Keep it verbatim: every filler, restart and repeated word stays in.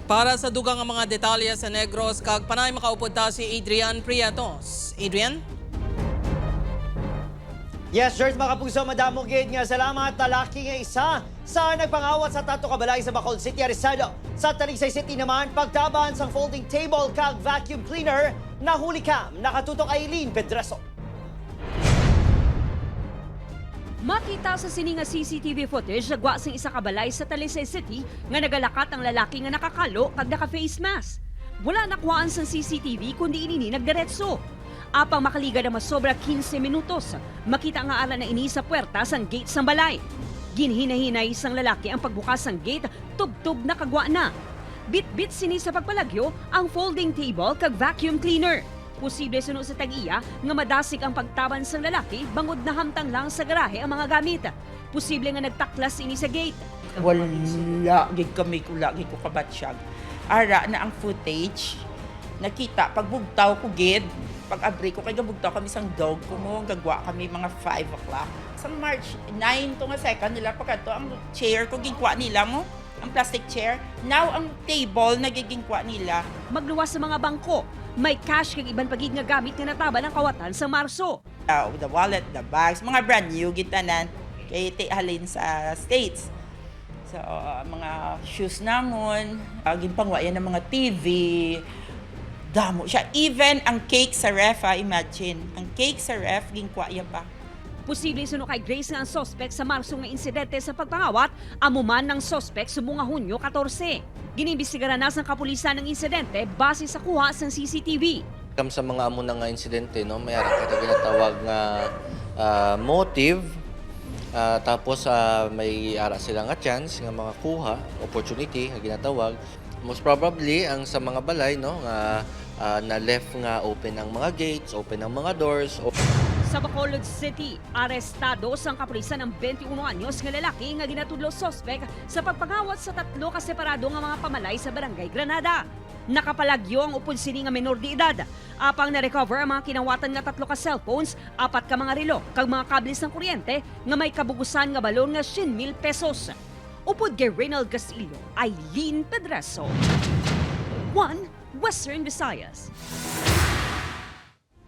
Para sa dugang nga mga detalye sa Negros kag Panay, makaupod ta si Adrian Prietos. Adrian? Yes, George, mga kapuso, madamo gid nga salamat. Lalaki nga isa sa nagpangawat sa tatlo ka balay sa Bacolod City, arestado. Sa Talisay City naman, pagtaban sang folding table kag vacuum cleaner, nahuli ka. Nakatutok Aileen Pedreso. Makita sa sini nga C C T V footage sa gwa sing isa ka balay sa Talisay City nga nagalakat ang lalaki nga nakakalo kag naka-face mask. Wala nakuhaan sang C C T V kundi ini ni nagdiretso. Apang makaligad ang masobra quince minutos, makita nga ara na ini sa puwerta sang gate sang balay. Ginhinahinay sang lalaki ang pagbukas sang gate tubtob nakagwa na. Bitbit sini sa pagpalagyo ang folding table kag vacuum cleaner. Posible suno sa tag-iya nga madasig ang pagtaban sang lalaki bangod nahamtang lang sa garahe ang mga gamit. Posible nga nagtaklas ini sa gate. Wala gid kami, wala gid ko kabatyag. Ara na ang footage. Nakita, pagbugtaw ko gid, pag-abri ko, kay gabugtaw kami sang dog ko mo, gagwa kami mga five o'clock. Sang March nine to nga second nila, pagkadto ang chair ko, gingkwa nila mo, ang plastic chair. Now, ang table na gigingkwa nila. Magluwas sa mga bangko, may cash kag iban pa gid nga gamit nga nataban ang kawatan sa Marso. Uh, the wallet, the bags, mga brand new gid tanan. Kay ti halin sa States. So, uh, mga shoes namon, uh, ginpangwa yan ng mga T V. Damo siya. Even ang cake sa ref, ah, imagine. Ang cake sa ref, ginkwaya pa. Posible suno kay Grace nga ang suspect sa Marso nga insidente sa pagpangawat, amo man ang suspect subong nga Hunyo katorse. Giniimbestigaran na sang kapulisan ang insidente base sa kuha sang C C T V. Kam sa mga amo na nga insidente, no, may ara ka ginatawag nga, ah, motive. Ah, tapos, ah, may ara sila nga chance nga mga kuha, opportunity nga ginatawag. Most probably ang sa mga balay, no, nga, ah, na left nga open ang mga gates, open ang mga doors. O- Sa Bacolod City, arestado sang kapulisan ang twenty-one anyos nga lalaki nga ginatudlo suspek sa pagpangawat sa tatlo ka separado nga mga pamalay sa Barangay Granada. Nakapalagyo ang upod sini nga menor de edad, apang na-recover ang mga kinawatan nga tatlo ka cellphones, apat ka mga relo, kag mga kable sang kuryente nga may kabugusan nga balor nga syen mil pesos. Upod kay Reynald Castillo, Eileen Pedreso, One Western Visayas.